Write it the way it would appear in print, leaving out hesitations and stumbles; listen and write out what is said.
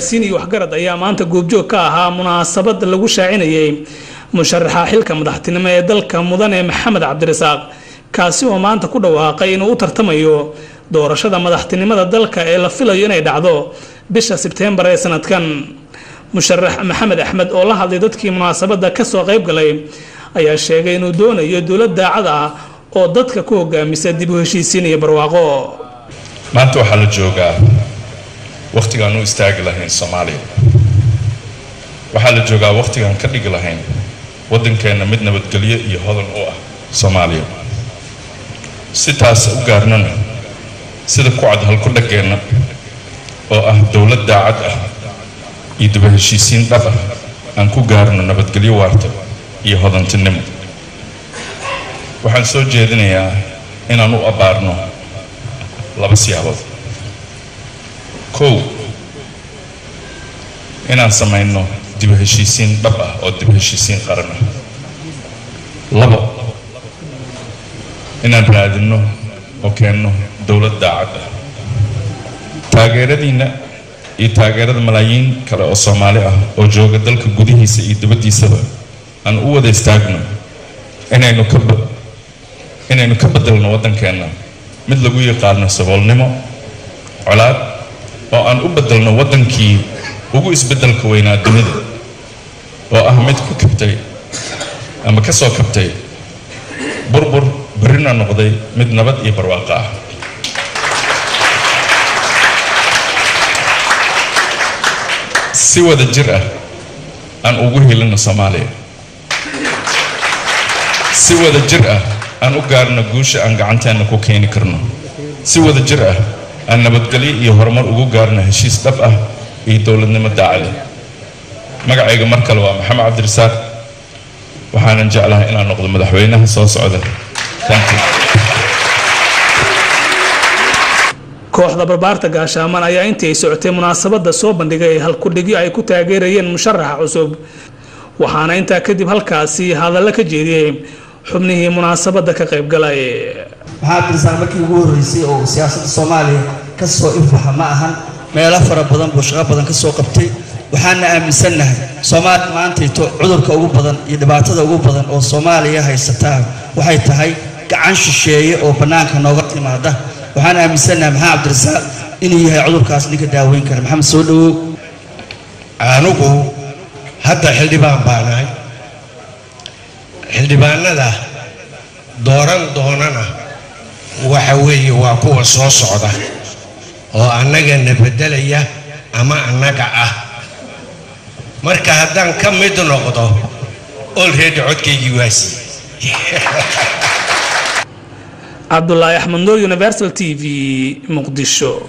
Siyaasiyiin iyo waxgarad ayaa maanta goobjoog ka ahaa munaasabad lagu shaacinayay musharaxa xilka madaxtinimo ee dalka mudane Maxamed Cabdirasaaq, kaasi oo maanta ku dhawaaqay inuu u tartamayo doorashada madaxtinimada dalka ee la filayo inay dhacdo bisha Sebtembar ee sanadkan. Musharax Maxamed Axmed oo la hadlay dadkii munaasabadda ka soo qayb galay ayaa sheegay inuu doonayo dowlad daacad ah oo dadka ku hogaamisa dib u heshiisiin iyo barwaaqo. Maanta waxaa la joogaa wakhtigaan u istaagi lahayn Soomaaliya. Waxaa la joogaa wakhtigaan ka dhigi lahayn waddankeenna mid nabadgelyo iyo hodan u ah Soomaaliya. Si taas u gaarnana, sida ku cad halku dhaggeenna oo ah dowlad daacad ah iyo dib u heshiisiin dhab ah, aan ku gaarno nabadgelyo waarta iyo hodantinimo. Waxaan soo jeedinayaa inaan u abbaarno laba siyaabood. Kow, inaan samayno dib u heshiisiin dhab ah oo dib u heshiisiin qaran ah. Labo, inaan raadinno oo keenno dowlad daacad ah. Taageeradiinna iyo taageerada malaayiin kale oo Soomaali ah oo jooga dalka gudihiisa iyo dibaddiisaba aan u wada istaagno inaynu ka bedelno waddankeenna mid lagu yaqaano saboolnimo, colaad, oo aan u bedelno waddankii ugu isbeddelka weynaa dunida, oo ah mid ku kabtay ama ka soo kabtay burbur, berrina noqday mid nabad iyo barwaaqo ah. Si wada jir ah aan ugu helino Soomaaliya, si wada jir ah aan u gaarno guusha aan gacanteenna ku keeni karno, si wada jir ah aan nabadgelyo iyo horumar ugu gaarno heshiis dhab ah iyo dowladnimo daacada. Magacayga mar kale waa Maxamed Cabdirasaaq, waxaanan jeclahay inaan noqdo madaxweynaha soo socda. Thank you. Kooxda barbaarta gaashaaman ayaa intii ay socotay munaasabadda soo bandhigay halkudhigyo ay ku taageerayeen musharaxa cusub, waxaana intaa kadib halkaasi hadallo ka jeediyey xubnihii munaasabadda ka qayb galay. Maxamed Cabdirasaaq markii ugu horreysay oo siyaasadda Soomaaliya ka soo infaxa ma ahan, meelo fara badan buu shaqo badan ka soo qabtay. Waxaana aaminsannahay Soomaaliya maantayto cudurka ugu badan iyo dhibaatada ugu badan oo Soomaaliya haysataa waxay tahay gacan shisheeye oo bannaanka nooga timaada. Waxaan aaminsannahay Maxamed Cabdirasaaq inuu yahay cudurkaas ninka daaweyn kara. Maxamed, soo dhawow. Anigu hadda xildhibaan baanahay, xildhibaanada dooran doonana waxa weeye waa kuwa soo socda oo annagana beddelaya ama annaga ah. Marka haddaan ka mid noqdo, already codkaygii waa siiyey. Cabdulaahi Axmed Nuur, Universal TV, Muqdisho.